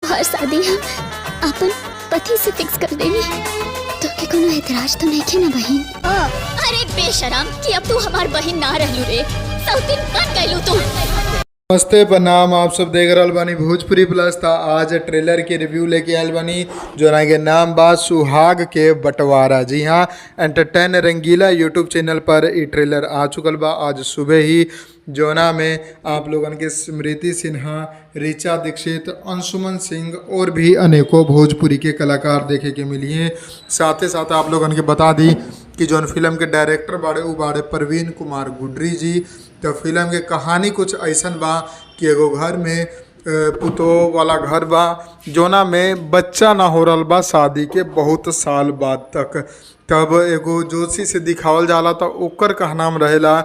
तोहार शादी हम अपन पति से फिक्स कर देनी। तो के कोनो एतराज तो नहीं खे ना बहन? अरे बेशरम कि अब तू हमार बहन ना रहलू रे, सौतीन बन गइलू तू। नमस्ते प्रणाम, आप सब देख रहल बानी भोजपुरी प्लस। ता आज ट्रेलर के रिव्यू लेके आयल बानी जोना के नाम बा सुहाग के बंटवारा। जी हाँ, एंटरटेन रंगीला यूट्यूब चैनल पर ई ट्रेलर आ चुकल बा आज सुबह ही, जोना में आप लोगन के स्मृति सिन्हा, ऋचा दीक्षित, अंशुमन सिंह और भी अनेकों भोजपुरी के कलाकार देखे के मिली हैं। साथ ही साथ आप लोगन के बता दी कि जौन फिल्म के डायरेक्टर बाड़े उ बाड़े प्रवीण कुमार गुडरी जी। तो फिल्म के कहानी कुछ ऐसन बा कि एगो घर में पुतोह वाला घर बा जोना में बच्चा ना हो रहल बा शादी के बहुत साल बाद तक। तब एगो ज्योतिषी से दिखावल जाला तो ओकर कहनाम रहेला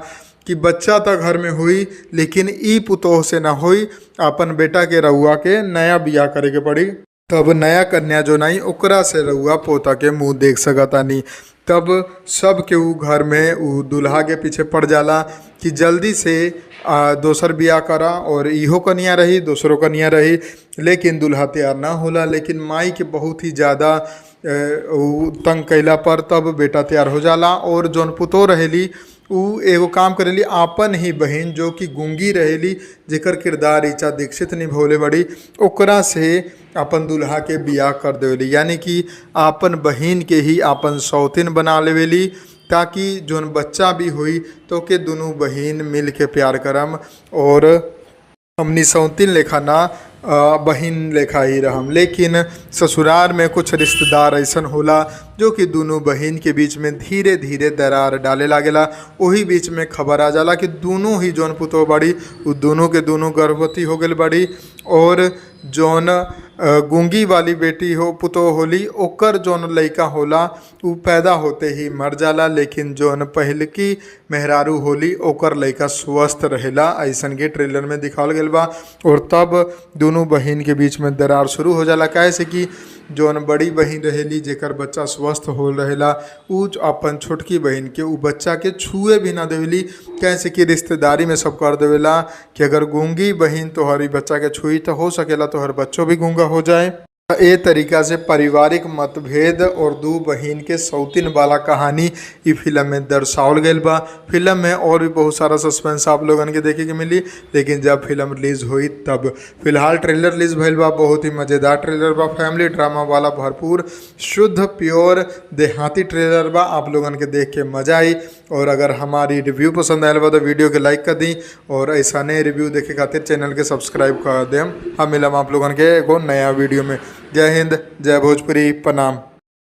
कि बच्चा तो घर में हुई लेकिन ई पुतोह से ना हुई, अपन बेटा के रउआ के नया बियाह करे के पड़ी, तब नया कन्या जो नाई ओकरा से रउआ पोता के मुंह देख सकतानी। तब सब केहू घर में उ दूल्हा के पीछे पड़ जाला कि जल्दी से दोसर बियाह करा और इहो कन्या रही दोसरो कन्या रही, लेकिन दूल्हा तैयार ना होला। लेकिन माई के बहुत ही ज़्यादा उ तंग कैला पर तब बेटा तैयार हो जाला और जौन पुतोह रहेली उ एगो काम करेली, आपन ही बहिन जो कि गूंगी रहेली जेकर किरदार ऋचा दीक्षित निभौले बड़ी, ओकरा से अपन दूल्हा के बियाह कर देवेली, यानी कि आपन बहिन के ही आपन सौतीन बना लेवेली ताकि जौन बच्चा भी हुई तो के दुनू बहिन मिल के प्यार करम और हमनी सौतीन लेखा ना बहिन लेखा ही रहम। लेकिन ससुराल में कुछ रिश्तेदार ऐसन होला जो कि दुनू बहिन के बीच में धीरे धीरे दरार डाले लागेला। वही बीच में खबर आ जाला कि दुनू ही जौन पुतोह बाड़ी उ दुनू के दुनू गर्भवती हो गइल बाड़ी और जौन गूंगी वाली बेटी हो पुतोह होली ओकर जौन लइका होला उ पैदा होते ही मर जाला, लेकिन जौन पहिलकी मेहरारू होली ओकर लइका स्वस्थ रहेला, ऐसन के ट्रेलर में दिखावल गइल बा। और तब दुनू बहिन के बीच में दरार शुरू हो जाला, काहे से कि जौन बड़ी बहिन रहेली जेकर बच्चा स्वस्थ हो रहेला उ अपन छोटकी बहिन के उ बच्चा के छुए भी ना देवेली, काहे से कि रिश्तेदारी में सब कर देवेला कि अगर गूंगी बहिन तोहर ई बच्चा के छुई तो हो सकेला तोहर बच्चों भी गूंगा हो जाए। ए तरीका से पारिवारिक मतभेद और दो बहिन के सौतीन वाला कहानी ई फिल्म में दर्शावल गइल बा। फिल्म में और भी बहुत सारा सस्पेंस आप लोगन के देखे के मिली, लेकिन जब फिल्म रिलीज हुई तब। फिलहाल ट्रेलर रिलीज भइल बा, बहुत ही मज़ेदार ट्रेलर बा, फैमिली ड्रामा वाला भरपूर शुद्ध प्योर देहाती ट्रेलर बा, आप लोगन के देख के मज़ा आई। और अगर हमारी रिव्यू पसंद आयल बा तो वीडियो के लाइक कर दी और ऐसा नए रिव्यू देखे खातिर चैनल के सब्सक्राइब कर देम। हम मिलम आप लोगन के एगो नया वीडियो में। जय हिंद, जय भोजपुरी, प्रणाम।